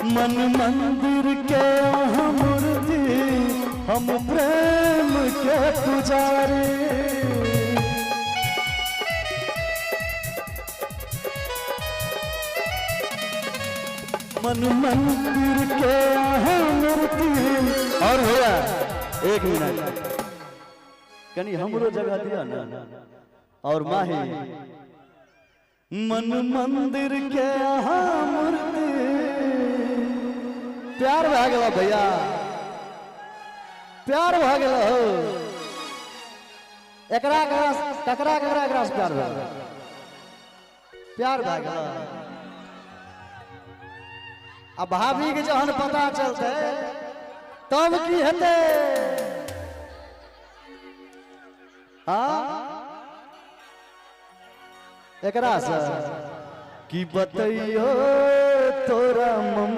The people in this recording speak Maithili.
मन मंदिर के अहाँ मूर्ति, हम प्रेम के पुजारी। मन मंदिर के अहाँ मूर्ति। और भैया एक मिनट कनी हमरो जगह दिया ना। और माही मन मंदिर के अहाँ मूर्ति। प्यार भए गेल भैया, प्यार भए गेल हो। एकरा ककरा ककरा एकरा से प्यार भए गेल, प्यार भए गेल। आ भाभी के जहन पता चलते तब की हेतै? हाँ एकरा से की बतैयो तोरा मम्मी।